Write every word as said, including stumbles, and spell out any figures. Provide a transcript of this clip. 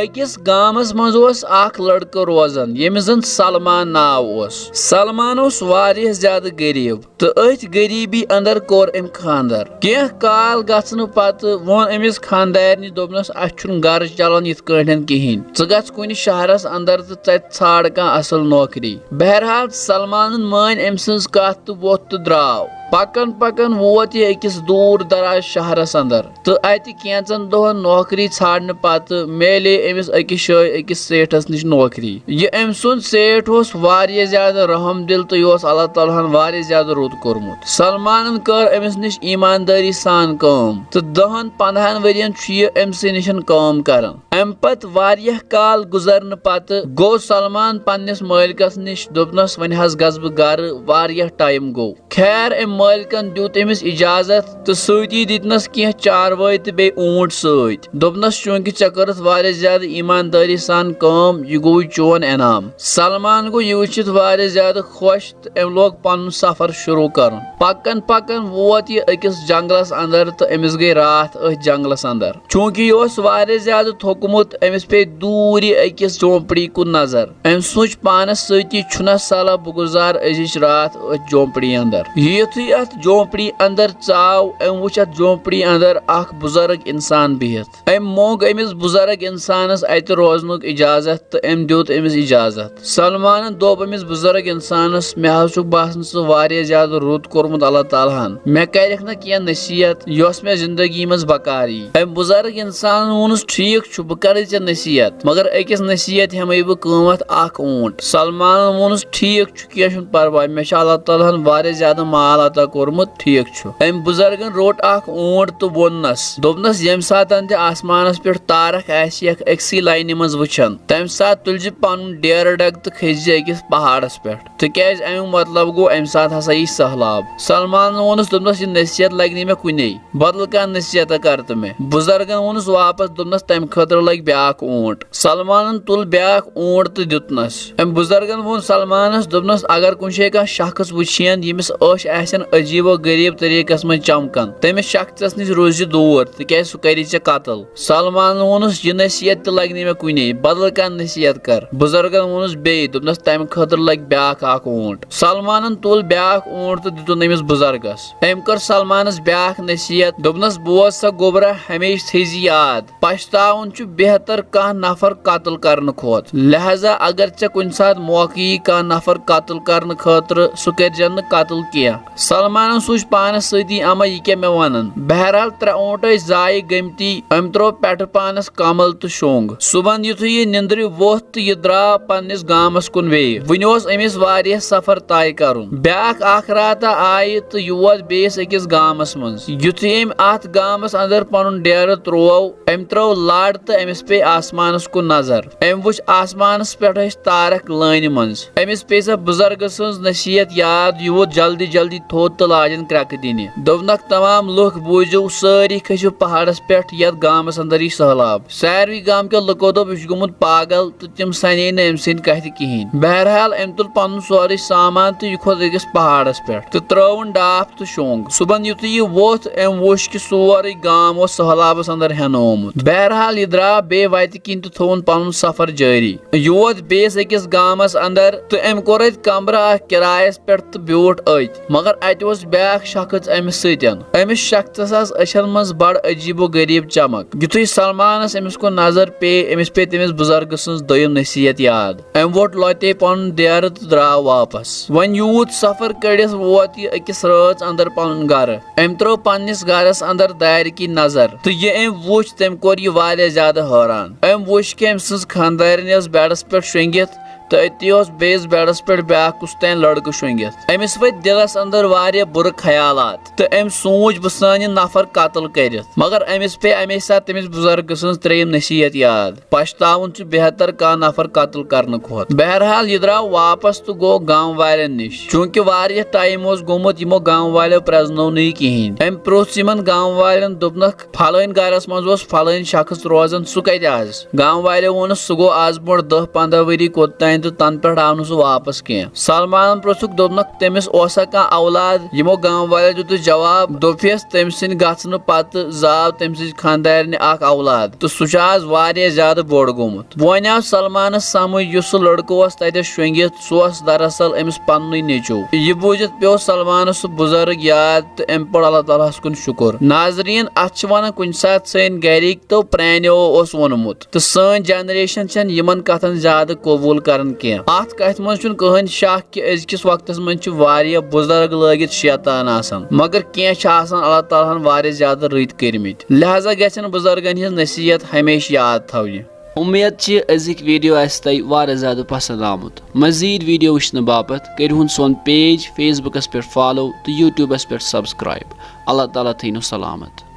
أکِس گامس منٛز اوس اکھ لڑکہٕ روزان، ییٚمِس زن سلمان ناو اوس۔ سلمان اوس واریاہ زیادٕ غریب تہٕ أتھۍ غریبی اندر کوٚر أمۍ خانٛدر۔ کینٛہہ کال گژھنہٕ پتہٕ ووٚن أمِس خانٛدارنہِ، دوٚپنس، "اسہِ چھُنہٕ گرٕ چلان یِتھ کٲٹھۍ کِہینۍ۔ ژٕ گژھ کُنہِ شہرس اندر تہٕ ژٕ ژھانٛڈ کانٛہہ اصل نوکری۔" بہرحال، سلمانن مٲنۍ أمۍ سٕنٛز کتھ تہٕ ووٚتھ تہٕ درٛاو۔ پکان پکان ووت یہِ أکِس دوٗر دراز شہرس اندر، تہٕ اتہِ کینٛژن دۄہن نوکری ژھانٛڈنہٕ پتہٕ میلے أمِس أکِس جایہِ أکِس سیٹھس نِش نوکری۔ یہِ أمۍ سُنٛد سیٹھ اوس واریاہ زیادٕ رحم دل تہٕ یہِ اوس اللہ تعالیٰ ہن واریاہ زیادٕ رُت کوٚرمُت۔ سلمانن کٔر أمِس نِش ایٖماندٲری سان کٲم، تہٕ دَہن پنٛداہن ؤرین چھُ یہِ أمۍ سٕے نِش کٲم کران۔ امہِ پتہٕ واریاہ کال گُزرنہٕ پتہٕ گوٚو سلمان پننِس مٲلکس نِش، دوٚپنس، "وۄنۍ حظ گژھٕ بہٕ گرٕ، واریاہ ٹایم گوٚو۔" خیر، أمۍ مٲلکن دیُت أمِس اجازت تہٕ سۭتی دِتنس کینٛہہ چاروٲے تہٕ بیٚیہِ اوٗنٹ سۭتۍ۔ دوٚپنس، "چوٗنٛکہِ ژےٚ کٔرٕتھ واریاہ زیادٕ ایٖماندٲری سان کٲم، یہِ گوٚوُے چون انعام۔" سلمان گوٚو یہِ وٕچھِتھ واریاہ زیادٕ خۄش تہٕ أمۍ لوگ پنُن سفر شروع کرُن۔ پکان پکان ووت یہِ أکِس جنگلس اندر تہٕ أمِس گٔے راتھ أتھۍ جنگلس اندر۔ چوٗنٛکہِ یہِ اوس واریاہ زیادٕ تھوٚکمُت، أمِس پیٚیہِ دوٗرِ أکِس جھونپڑی کُن نظر۔ أمۍ سوٗنٛچ پانس سۭتی، "چھُنہ صلاح بہٕ گُزارٕ أزِچ راتھ أتھۍ جھونپڑی اندر۔" یُتھُے اتھ جھونپڑی اندر ژاو، أمۍ وُچھ اتھ جھونپڑی اندر اکھ بُزرگ انسان بِہِتھ۔ أمۍ مونٛگ أمِس بُزرگ انسانس اتہِ روزنُک اجازت تہٕ أمۍ دیُت أمِس اجازت۔ سلمانن دوٚپ أمِس بُزرگ انسانس، "مےٚ حظ چھُ باسان ژٕ واریاہ زیادٕ رُت کوٚرمُت اللہ تعالیٰ ہن۔ مےٚ کرکھ نہ کینٛہہ نصیحت، یۄس مےٚ زندگی منٛز بکار یی۔" أمۍ بُزرگ انسانن ووٚنُس، "ٹھیٖک چھُ، بہٕ کرٕ ژےٚ نصیحت، مگر أکِس نصیحت ہٮ۪مے بہٕ قۭمتھ اکھ اوٗنٹ۔" سلمانن ووٚنُس، "ٹھیٖک چھُ، کینٛہہ چھُنہٕ پرواے، مےٚ چھُ اللہ تعالیٰ ہن واریاہ زیادٕ مال عطا کوٚرمُت، ٹھیٖک چھُ۔" أمۍ بُزرگن روٚٹ اکھ اوٗنٹ تہٕ ووٚننس، دوٚپنس، "ییٚمہِ ساتن تہِ آسمانس پٮ۪ٹھ تارک آسہِ یکھ أکسٕے لاینہِ منٛز وٕچھان، تمہِ ساتہٕ تُلۍ زِ پنُن ڈیرٕ ڈگ تہٕ کھٔسۍ زِ أکِس پہاڑس پٮ۪ٹھ، تِکیازِ امیُک مطلب گوٚو، امہِ ساتہٕ ہسا یی سہلاب۔" سلمانن ووٚنُس، دوٚپنس، "یہِ نصیحت لگہِ نہٕ مےٚ کُنے، بدل کانٛہہ نصیحت کر تہٕ مےٚ۔" بُزرگن ووٚنُس واپس، دوٚپنس، "تمہِ خٲطرٕ لگہِ بیاکھ اوٗنٹ۔" سلمانن تُل بیاکھ اوٗنٹ تہٕ دیُتنس۔ أمۍ بُزرگن ووٚن سلمانس، دوٚپنس، "اگر کُنہِ جایہِ کانٛہہ شخص وٕچھین، ییٚمِس أچھ آسن عجیب و غریب طریقس منٛز چمکان، تٔمِس شخصس نِش روٗزِ دوٗر، تِکیازِ سُہ کری ژےٚ قتل۔" سلمانن ووٚنُس، "یہِ نصیحت تہِ لگہِ نہٕ مےٚ کُنے، بدل کانٛہہ نصیحت کر۔" بُزرگن ووٚنُس بیٚیہِ، دوٚپنس، "تمہِ خٲطرٕ لگہِ بیاکھ اکھ اوٗنٹ۔" سلمانن تُل بیاکھ اوٗنٹ تہٕ دیُتُن أمِس بُزرگس۔ أمۍ کٔر سلمانس بیاکھ نصیحت، دوٚپنس، "بوز سا گوٚبرا، ہمیشہِ تھٲیزِ یاد، پچھتاوُن چھُ بہتر کانٛہہ نفر قتل کرنہٕ کھۄتہٕ۔ لہذا اگر ژےٚ کُنہِ ساتہٕ موقعہٕ یی کانٛہہ نفر قتل کرنہٕ خٲطرٕ، سُہ کٔرۍزٮ۪ن نہٕ قتل کینٛہہ۔" سلمانن سوٗنٛچ پانس سۭتی، "اما یہِ کیٛاہ مےٚ ونان؟" بہرحال، ترٛےٚ اوٗنٹ ٲسۍ ضایع گٔمتی۔ أمۍ ترٛوو پٮ۪ٹھٕ پانس کمل تہٕ شوٚنٛگ۔ صُبحن یُتھُے یہِ نِندرِ ووٚتھ تہٕ یہِ درٛاو پننِس گامس کُن ویٚیہِ۔ وُنہِ اوس أمِس واریاہ سفر طے کرُن۔ بیٛاکھ اکھ راتہ آیہِ تہٕ یہِ ووت بیٚیِس أکِس گامس منٛز۔ یُتھُے أمۍ اتھ گامس اندر پنُن ڈیرٕ ترٛوو، أمۍ ترٛٲو لڑ تہٕ أمِس پیٚیہِ آسمانس کُن نظر۔ أمۍ وُچھ آسمانس پٮ۪ٹھ ٲسۍ تارک لٲنہِ منٛز۔ أمِس پیٚیہِ سۄ بُزرگہٕ سٕنٛز نصیحت یاد، یہِ ووٚتھ جلدی جلدی تھوٚد تہٕ لاجن کرٛٮ۪کہٕ دِنہِ۔ دوٚپنکھ، "تمام لُکھ بوٗزِو، سٲری کھٔسِو پہاڑس پٮ۪ٹھ، یتھ گامس اندر یی سہلاب۔" ساروٕے گامہٕ کیو لُکو دوٚپ، "یہِ چھُ گوٚمُت پاگل"، تہٕ تِم سنے نہٕ أمۍ سٕنٛدۍ کتھِ کِہینۍ۔ بہرحال، أمۍ تُل پنُن سورُے سامان تہٕ یہِ کھوٚت أکِس پہاڑس پٮ۪ٹھ تہٕ ترٛٲوُن ڈاپھ تہٕ شوٚنٛگ۔ صُبحن یُتھُے یہِ ووٚتھ، أمۍ وُچھ کہِ سورُے گام اوس سہلابس اندر ہٮ۪نہٕ آمُت۔ بہرحال، یہِ درٛاو بیٚیہِ وتہِ کِنۍ تہٕ تھووُن پنُن سفر جٲری۔ یہِ ووت بیٚیِس أکِس گامس اندر تہٕ أمۍ کوٚر اتہِ کمرٕ اکھ کرایس پٮ۪ٹھ تہٕ بیوٗٹھ أتۍ۔ مگر اتہِ اوس بیٛاکھ شخص أمِس سۭتۍ۔ أمِس شخصس آسہٕ أچھن منٛز بڑٕ عجیب و غریب چمک۔ یُتھُے سلمانس أمِس کُن نظر پیٚیہِ، أمِس پیٚیہِ تٔمِس بُزرگہٕ سٕنٛز دوٚیِم نصیحت یاد۔ أمۍ ووٚٹ لۄتے پنُن ڈیرٕ تہٕ درٛاو واپس۔ وۄنۍ یوٗت سفر کٔڑِتھ ووت یہِ أکِس رٲژ اندر پنُن گرٕ۔ أمۍ ترٛٲو پننِس گرس اندر دارِ کِنۍ نظر تہٕ یہِ أمۍ وُچھ، تٔمۍ کوٚر یہِ واریاہ زیادٕ حٲران۔ أمۍ وُچھ کہِ أمۍ سٕنٛز خانٛدارِنۍ ٲس بیڈس پٮ۪ٹھ شۄنٛگِتھ تہٕ أتی اوس بیٚیِس بیڈس پٮ۪ٹھ بیٛاکھ کُس تام لڑکہٕ شۄنٛگِتھ۔ أمِس ؤتھۍ دِلس اندر واریاہ بُرٕ خیالات تہٕ أمۍ سوٗنٛچ، "بہٕ ژھٕنہٕ یہِ نفر قتل کٔرِتھ۔" مگر أمِس پیٚیہِ اَمے ساتہٕ تٔمِس بُزرگہٕ سٕنٛز ترٛیٚیِم نصیحت یاد، "پچھتاوُن چھُ بہتر کانٛہہ نفر قتل کرنہٕ کھۄتہٕ۔" بہرحال، یہِ درٛاو واپس تہٕ گوٚو گام والٮ۪ن نِش۔ چوٗنٛکہِ واریاہ ٹایم اوس گوٚمُت، یِمو گام والیو پرٛزنوو نہٕ یہِ کِہینۍ۔ أمۍ پرٛوژھ یِمن گام والٮ۪ن، دوٚپنکھ، "فلٲنۍ گرس منٛز اوس فلٲنۍ شخص روزان، سُہ کتہِ آز؟" گام والیو ووٚنُس، "سُہ گوٚو آز برونٛٹھ دَہ پنٛداہ ؤری کوٚت تام تہٕ تَنہٕ پٮ۪ٹھ آو نہٕ سُہ واپس کینٛہہ۔ سلمانن پرٛژھُکھ، دوٚپنکھ، تٔمِس اوسا کانٛہہ اولاد؟ یِمو گامہٕ والیو دیُتُس جواب، دوٚپہس، تٔمۍ سٕنٛدِ گژھنہٕ پتہٕ زاو تٔمۍ سٕنٛزِ خانٛدارنہِ اکھ اولاد، تہٕ سُہ چھُ آز واریاہ زیادٕ بوٚڑ گوٚمُت۔ وۄنۍ آو سلمانس سمجھ، یُس سُہ لڑکہٕ اوس تتٮ۪س شۄنٛگِتھ، سُہ اوس دراصل أمِس پننُے نیٚچو۔ یہِ بوٗزِتھ پیوٚو سلمانس سُہ بُزرگ یاد تہٕ أمۍ پوٚر اللہ تعالیٰ ہس کُن شُکُر۔ ناظریٖن، اتھ چھِ ونان کُنہِ ساتہٕ سٲنۍ گرِکۍ تو پرٛانیو اوس ووٚنمُت، تہٕ سٲنۍ generation چھَنہٕ یِمن کتھن زیادٕ قبوٗل کران کینٛہہ۔ اتھ کتھِ منٛز چھُنہٕ کٕہٕنۍ شک کہِ أزکِس وقتس منٛز چھِ واریاہ بُزرگ لٲگِتھ شیطان آسان، مگر کینٛہہ چھِ آسان اللہ تعالیٰ ہن واریاہ زیادٕ رٕتۍ کٔرمٕتۍ، لہذا گژھن بُزرگن ہٕنٛز نصیحت ہمیشہِ یاد تھاونہِ۔ امید چھِ أزِکۍ video آسہِ تۄہہِ واریاہ زیادٕ پسند آمُت۔ مزید video وٕچھنہٕ باپتھ کٔرِو ہُن سون page Facebook-س پٮ۪ٹھ follow تہٕ YouTube-س پٮ۪ٹھ subscribe۔ اللہ تعالیٰ تھٲینو سلامت۔